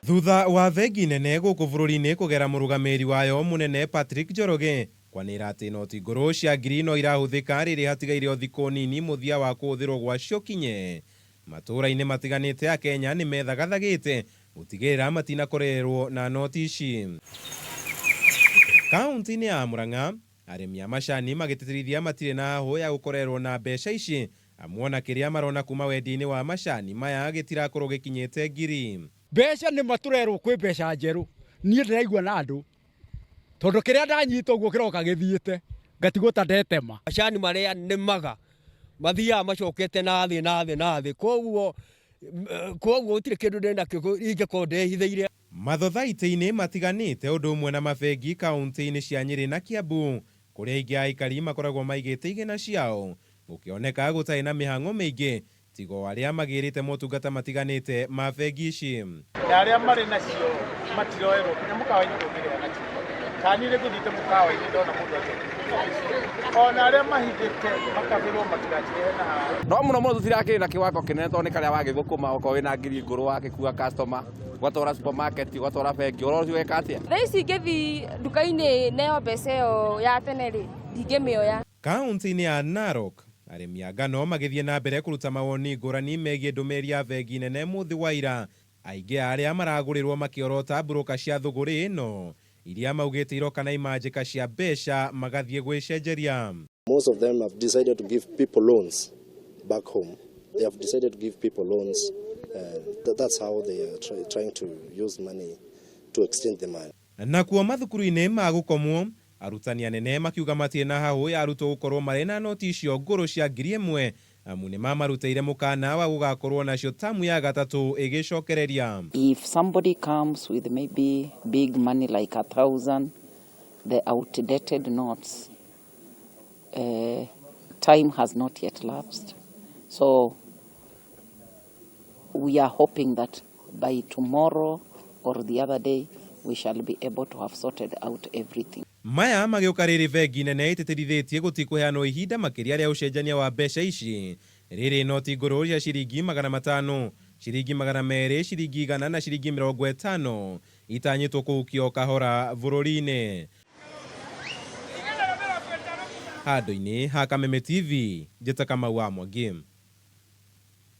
Thutha wa bengi nene gũkũ bũrũri-inĩ kũgera mũrũgamĩrĩri wayo mũnene Patrick Njoroge kwanĩrĩra atĩ noti ngũrũ cia ngiri no irahũthĩka rĩrĩ hatigaire o thikũ nini mũthia wa kũhũthĩrwo gwacio ũkinye, matũũra-inĩ matiganĩte Akenya nĩ methagathagĩte gũtigĩrĩra matinakorererwo na noti ici. Kaũntĩ-inĩ ya Murang'a, arĩmi a macani magĩtĩtĩrithia matirĩ na hahũ ya gũkorererwo na mbeca ici amu ona kĩrĩa marona kuma wendia-inĩ wa macani maya gĩtirakorwo gĩkinyĩte ngiri. Mbeca nĩ ma tũrerwo kwĩ mbeca njerũ, niĩ ndĩraigua na andũ tondũ kĩrĩa ndanyita ũguo kĩroka gĩthiĩte ngatigwo ta ndetema. Macani marĩa nĩmaga mathiaga macokete na thĩ na thĩ na thĩ, koguo koguo gũtirĩ kĩndũ ndĩnakĩo ingĩkorwo ndĩhithĩire. Mathothaitĩ-inĩ matiganĩte ũndũ ũmwe na mabengi kaũntĩ-inĩ cia Nyĩrĩ na Kiambu kũrĩa aingĩ a aikari makoragwo maigĩte igĩna ciao gũkĩoneka gũtarĩ na mĩhang'o mĩingĩ tiga o arĩa magĩrĩte motungata matiganĩte ma bengi ici. Na arĩa marĩ nacio matiroerwo nginya mũkawa-inĩ ndũngĩrĩha nacio. Kana niĩ nĩ ngũthiĩte mũkawa-inĩ ndona mũndũ akĩrĩha. Ona arĩa mahithĩte makabĩrwo matigakĩrĩhe na haha. No mũno mũno tũtirakĩrĩ na kĩwango kĩnene tondũ nĩ karĩa wagĩthũkũma okorwo wĩna ngiri ngũrũ wagĩkua customer ũgatwara supermarket ũgatwara bengi ũhoro ũcio weka atĩa? Thaa ici ingĩthiĩ nduka-inĩ neo mbeca ĩyo ya tene rĩ, ndingĩmĩoya. Kaũntĩ-inĩ ya Narok, arĩmi a ngano magĩthiĩ na mbere kũruta mawoni ngũrani megiĩ ndũmĩrĩri ya bengi nene mũthĩ wa ira, aingĩ a arĩa maragũrĩrwo makĩorota mburũka cia thũgũrĩ ĩno iria maugĩte iroka na imanjĩka cia mbeca magathiĩ gwĩcenjeria. Most of them have decided to give people loans back home. They have decided to give people loans. And that's how they are trying to use money to exchange the money. Nakuo mathukuru-inĩ ma gũkomwo, arutani anene makiuga matirĩ na hahũ ya arutwo gũkorwo marĩ na noti icio ngũrũ cia 1000 amu nĩ mamarutĩire mũkana wa gũgakorwo nacio tamu ya gatatũ ĩgĩcokereria. If somebody comes with maybe big money like 1,000, the outdated notes, time has not yet lapsed. So we are hoping that by tomorrow or the other day, we shall be able to have sorted out everything. Maya magĩũka rĩrĩ bengi nene ĩtĩtĩrithĩtie gũtikũheanwo ihinda makĩria rĩa ũcenjania wa mbeca ici rĩrĩ noti ngũrũ cia ciringi 500, ciringi 200, ciringi 100 na ciringi 50 itanyĩtwo kũhukio kahora bũrũri-inĩ. Handũ-inĩ ha Kameme TV, njĩta Kamau wa Mwangi.